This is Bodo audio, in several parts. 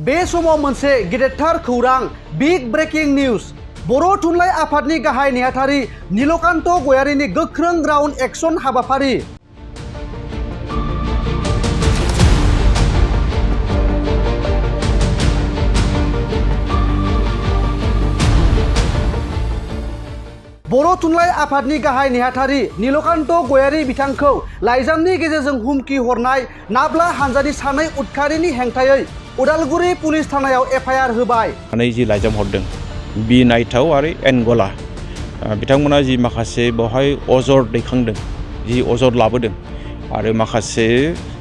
बे समाव मोनसे गेदेरथार खौरां बिग ब्रेकिं निउज बर' थुनलाइ आफादनि गाहाय नेहाथारि नीलकान्त गयारीनि गोख्रों ग्राउन्ड एक्शन हाबाफारि। बर' थुनलाइ आफादनि गाहाय नेहाथारि नीलकान्त गयारी बिथांखौ लाइजामनि गेजेरजों हुमखि हरनाय नाब्ला हानजानि सानै उदखारिनि हेंथायै उदालगुरि पुलिस थानायाव एफआइआर होबाय। जि लाइजाम हरदों बि नायथाव आरो एनगला बिथांमोना जि माखासे बेवहाय अजर दैखांदों, जि अजर लाबोदों आरो माखासे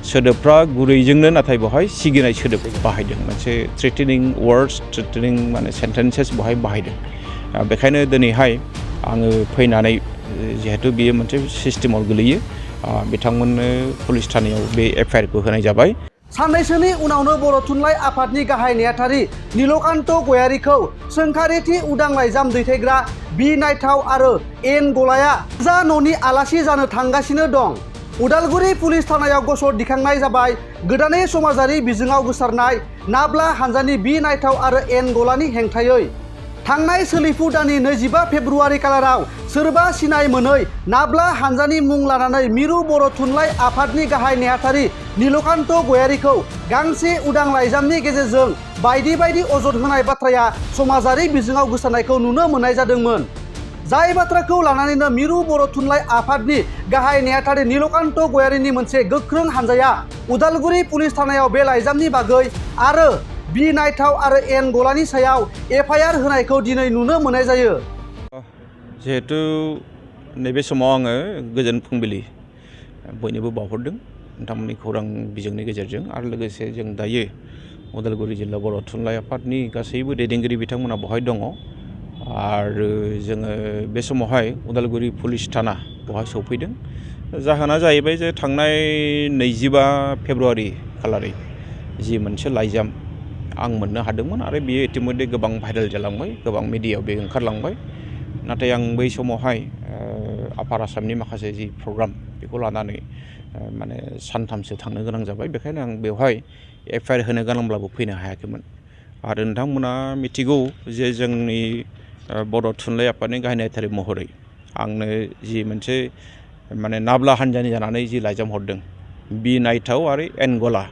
सोदोबफ्रा गुरैजोंनो नाथाय बेवहाय सिगिनाय सोदोब बाहायदों, मोनसे थ्रेटेनिं वर्ड्स, थ्रेटेनिं माने सेन्टेन्सेस बेवहाय बाहायदों। बेखायनो दिनैहाय आङो फैनानै जिहेतु बेयो मोनसे सिस्टेमाव गोलैयो बिथांमोननो पुलिस थानायाव बे एफआइआरखौ होनाय जाबाय। साननैसोनि उनावनो बर' थुनलाइ आफादनि गाहाय नेहाथारि नीलकान्त गयारीखौ सोंखारिथि उदां लाइजाम दैथायग्रा बि नायथाव आरो एन गलाया जा न'नि आलासि जानो थांगासिनो दं। उदालगुरि पुलिस थानायाव गसर दिखांनाय जाबाय गोदानै समाजारि बिजोङाव गोसारनाय नाब्ला हानजानि बि नायथाव आरो एन गलानि हेंथायै। थांनाय सोलिफु दाननि 25 फेब्रुआरि खालाराव सोरबा सिनाय मोनै नाब्ला हानजानि मुं लानानै मिरु बर' थुनलाइ आफादनि गाहाय नेहाथारि नीलकान्त गयारीखौ गांसे उदां लाइजामनि गेजेरजों बायदि बायदि अजद होनाय बाथ्राया समाजारि बिजोङाव गोसारनायखौ नुनो मोननाय जादोंमोन। जाय बाथ्राखौ लानानैनो मिरु बर' थुनलाइ आफादनि गाहाय नेहाथारि नीलकान्त गयारीनि मोनसे गोख्रों हानजाया उदालगुरि पुलिस थानायाव बे लाइजामनि बागै आरो बि नायथाव आरो एन गलानि सायाव एफआइआर होनायखौ दिनै नुनो मोननाय जायो। जिहेतु नैबे समाव आङो गोजोन फुंबिलि बयनोबो बावहरदों नोंथांमोननि खौरां बिजोंनि गेजेरजों, आरो लोगोसे जों दायो उदालगुरि जिल्ला बर' थुनलाइ आफादनि गासैबो दैदेनगिरि बिथांमोना बेवहाय दङ आरो जोङो बे समावहाय उदालगुरि पुलिस थाना बेवहाय सौफैदों। जाहोना जाहैबाय जे थांनाय 25 फेब्रुआरि खालारै जि मोनसे लाइजाम आं मोननो हादोंमोन आरो बियो इतिमধ্যे गोबां भाइरेल जालांबाय, गोबां मिडियायाव बे ओंखारलांबाय। नाथाय आं बै समावहाय आपार आसामनि माखासे जि प्रग्राम बेखौ लानानै माने सानथामसो थांनो गोनां जाबाय। बेखायनो आं बेवहाय एफआइआर होनो गोनांब्लाबो फैनो हायाखैमोन। आरो नोंथांमोना मिथिगौ जे जोंनि बर' थुनलाइ आफादनि गाहाय नेहाथारि महरै आंनो जि मोनसे माने नाब्ला हानजानि जानानै जि लाइजाम हरदों बि नायथाव आरो एनगला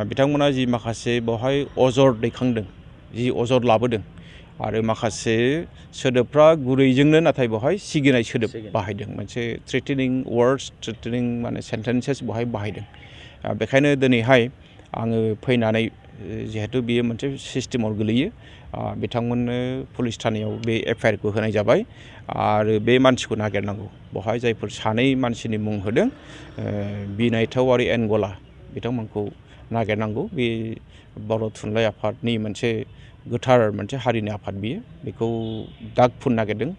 बिथांमोना जि माखासे बेवहाय अजर दैखांदों, जि अजर लाबोदों आरो माखासे सोदोबफ्रा गुरैजोंनो नाथाय बेवहाय सिगिनाय सोदोब बाहायदों, मोनसे थ्रेटेनिं वर्ड्स, थ्रेटेनिं माने सेन्टेन्सेस बेवहाय बाहायदों। बेखायनो दिनैहाय आङो फैनानै जिहेतु बेयो मोनसे सिस्टेमाव गोलैयो बिथांमोननो पुलिस थानायाव बे एफआइआरखौ होनाय जाबाय आरो बे मानसिखौ नागिरनांगौ। बेवहाय जायफोर सानै मानसिनि मुं होदों बि नायथाव आरो एनगला बिथांमोनखौ नागिरनांगौ। बे बर' थुनलाइ आफादनि मोनसे गोथार मोनसे हारिनि आफाद बियो, बेखौ दाग फुन नागिरदों।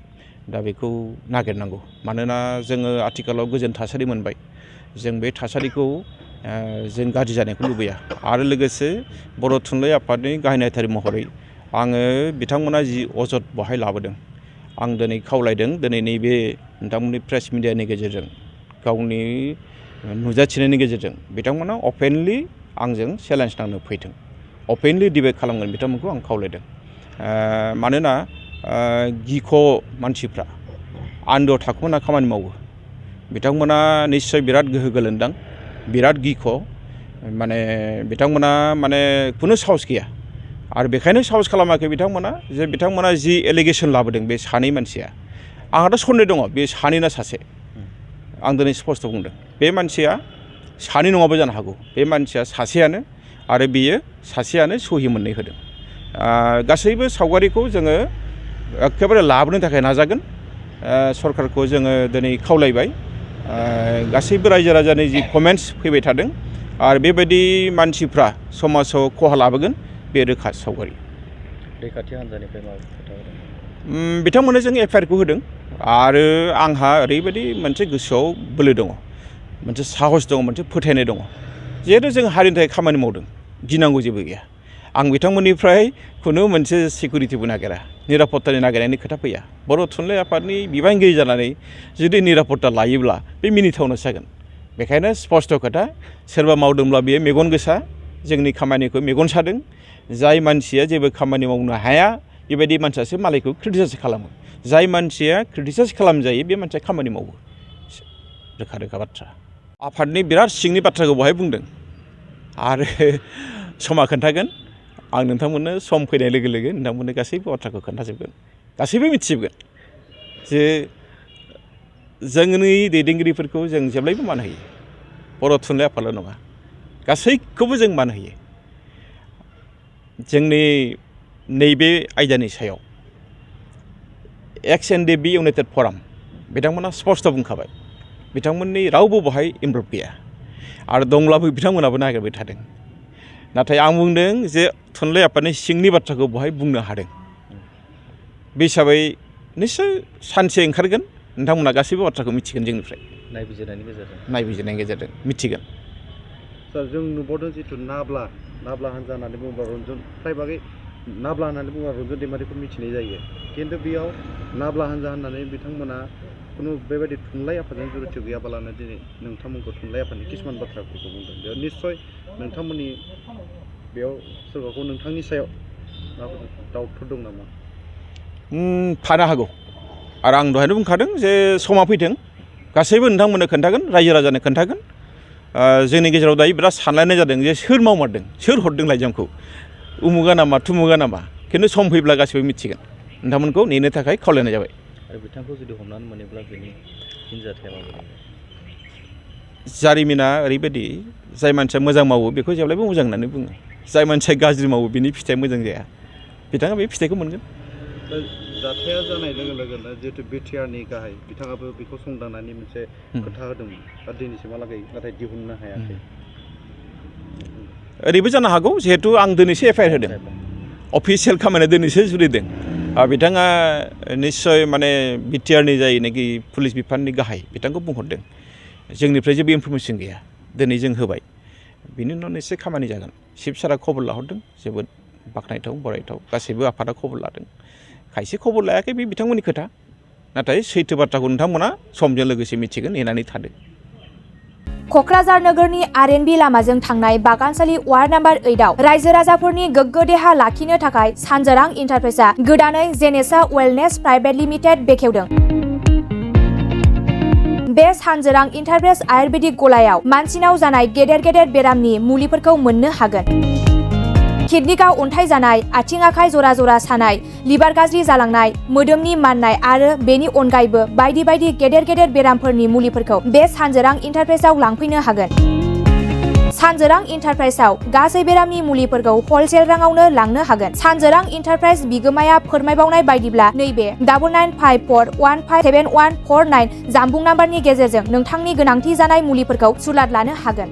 दा बेखौ नागिरनांगौ, मानोना जोङो आथिखालाव गोजोन थासारि मोनबाय। जों बे थासारिखौ जों गाज्रि जानायखौ लुबैया। आरो लोगोसे बर' थुनलाइ आफादनि गाहाय नेहाथारि महरै आङो बिथांमोना जि अजद बेवहाय लाबोदों आं दिनै खावलायदों, दिनै नैबे नोंथांमोननि प्रेस मिडियानि गेजेरजों गावनि नुजाथिनायनि गेजेरजों बिथांमोना अपेनलि आंजों चेलेन्ज नांनो फैथों, अपेनलि डिबेट खालामगोन बिथांमोनखौ आं खावलायदों। मानोना गिख' मानसिफ्रा आन्दोआव थाखुमाना खामानि मावो, बिथांमोना निस्सय बिराद गोहो गोलोन्दां, बिराद गिख', माने बिथांमोना माने खुनु साहस गैया। आरो बेखायनो साहस खालामाखै बिथांमोना जे बिथांमोना जि एलिगेसन लाबोदों बे सानै मानसिया, आंहाथ' सन्देह दङ बे सानैना सासे। आं दिनै स्पष्ट बुंदों बे मानसिया सानै नङाबो जानो हागौ, बे मानसिया सासेयानो आरो बेयो सासेयानो सहि मोननै होदों। गासैबो सावगारिखौ जोङो एखेबारे लाबोनो थाखाय नाजागोन। सरकारखौ जोङो दिनै खावलायबाय, गासैबो रायजो राजानि जि कमेन्ट्स फैबाय थादों आरो बेबायदि मानसिफ्रा समाजाव खहा लाबोगोन बे रोखा सावगारि। रैखाथि हान्जानिफ्राय मा खोथा होदों? बिथांमोननो जों एफआइआरखौ होदों आरो आंहा ओरैबायदि मोनसे गोसोआव बोलो दङ, मोनसे साहस दङ, मोनसे फोथायनाय दङ। जिहेतु जों हारिनि थाखाय खामानि मावदों, गिनांगौ जेबो गैया। आं बिथांमोननिफ्राय खुनु मोनसे सिकिउरिटिबो नागिरा, निरापत्तानि नागिरनायनि खोथा फैया। बर' थुनलाइ आफादनि बिबानगिरि जानानै जुदि निरापत्ता लायोब्ला बे मिनिथावनासो जागोन। बेखायनो स्पष्ट खोथा, सोरबा मावदोंब्ला बेयो मेगन गोसा, जोंनि खामानिखौ मेगन सादों। जाय मानसिया जेबो खामानि मावनो हाया बेबायदि मानसियासो मालायखौ क्रिटिसाइज खालामो जाय मानसिया क्रिटिसाइज खालामजायो बे मानसिया खामानि मावो रोखा रोखा बाथ्रा आफादनि बिराद सिंनि बाथ्राखौ बहाय बुंदों आरो समा खोन्थागोन आं नोंथांमोननो सम फैनाय लोगो लोगो नोंथांमोननो गासैबो बाथ्राखौ खोन्थाजोबगोन गासैबो मिथिजोबगोन जे जोंनि दैदेनगिरिफोरखौ जों जेब्लायबो मान होयो बर' थुनलाइ आफादल' नङा गासैखौबो जों मान होयो जोंनि नैबे आयदानि सायाव XNDB इउनाइटेड फराम बिथांमोना स्पष्ट बुंखाबाय बिथांमोननि रावबो बहाय इनभल्भ गैया आरो दंब्लाबो बिथांमोनाबो नागिरबाय थादों नाथाय आं बुंदों जे थुनलाइ आफादनि सिंनि बाथ्राखौ बहाय बुंनो हादों बे हिसाबै निस्सय सानसे ओंखारगोन नोंथांमोना गासैबो बाथ्राखौ मिथिगोन जोंनिफ्राय नायबिजिरनायनि गेजेरजों मिथिगोन सार जों नुबावदों जिथु नाब्ला हानजा होननानै बुङोब्ला रन्जन फ्राय बागै नाब्ला होननानै बुङोब्ला रन्जन दैमारिखौ मिथिनाय जायो खिन्थु बेयाव नाब्ला हानजा होननानै बिथांमोना खुनु बेबायदि थुनलाइ आफादजों जुरित गैयाबालानो दिनै नोंथांमोनखौ थुनलाइ आफादनि किसुमान बाथ्राफोरखौ बुंदों बेयाव निस्सय नोंथांमोननि बेयाव सोरबाखौ नोंथांनि सायाव माबाफोर डाउटफोर दं नामा थानो हागौ आरो आं दहायनो बुंखादों जे समा फैथों गासैबो नोंथांमोननो खोन्थागोन रायजो राजानो खोन्थागोन जोंनि गेजेराव दायो बिराद सानलायनाय जादों जे सोर मावमारदों सोर हरदों लाइजामखौ उमुगा नामा थुमुगा नामा खिन्थु सम फैब्ला गासैबो मिथिगोन नोंथांमोनखौ नेनो थाखाय खावलायनाय जाबाय आरो बिथांखौ जुदि हमनानै मोनोब्ला बेनि फिनजाथाया माबायदि जारिमिना ओरैबायदि जाय मानसिया मोजां मावो बेखौ जेब्लायबो मोजां होननानै बुङो जाय मानसिया गाज्रि मावो बिनि फिथाइया मोजां जाया बिथाङा बे फिथाइखौ मोनगोन जाथाया जानाय लोगो लोगोनो जिहेतु बिटिआरनि गाहाय बिथाङाबो बेखौ संदाननानै मोनसे खोथा होदोंमोन दा दिनैसिमहालागै नाथाय दिहुननो हायाखै ओरैबो जानो हागौ जिहेतु आं दिनैसो एफआइआर होदों अफिसियेल खामानिया दिनैसो जुरिदों बिथाङा निस्सय माने बिटिआरनि जायनाखि पुलिस बिफाननि गाहाय बिथांखौ बुंहरदों जोंनिफ्राय जेबो इनफरमेसन गैया दिनै जों होबाय बिनि उनाव निस्सय खामानि जागोन चिफ सारा खबर लाहरदों जोबोद बाख्नायथाव बरायथाव गासैबो आफादा खबर लादों खायसे खबर लायाखै बे बिथांमोननि खोथा नाथाय सैथो बाथ्राखौ नोंथांमोना समजों लोगोसे मिथिगोन नेनानै थादों क'क्राझार नोगोरनि आरएनबि लामाजों थांनाय बागानसालि वार्ड नाम्बार 8 आव रायजो राजाफोरनि गोग्गो देहा लाखिनो थाखाय सानजोरां इन्टारप्राइजआ गोदानै जेनेसा वेलनेस प्राइभेट लिमिटेड बेखेवदों बे सानजोरां इन्टारप्राइज आयुर्वेदिक गलायाव मानसिनाव जानाय गेदेर गेदेर बेरामनि मुलिफोरखौ मोननो हागोन किडनिकआव अन्थाइ जानाय आथिं आखाइ जरा जरा सानाय लिभार गाज्रि जालांनाय मोदोमनि माननाय आरो बेनि अनगायैबो बायदि बायदि गेदेर गेदेर बेरामफोरनि मुलिफोरखौ बे सानजोरां इन्टारप्राइजआव लांफैनो हागोन सानजोरां इन्टारप्राइजआव गासै बेरामनि मुलिफोरखौ हलसेल राङावनो लांनो हागोन सानजोरां इन्टारप्राइज बिगोमाया फोरमायबावनाय बायदिब्ला नैबे 9954157149 जानबुं नाम्बारनि गेजेरजों नोंथांनि गोनांथि जानाय मुलिफोरखौ सुलाद लानो हागोन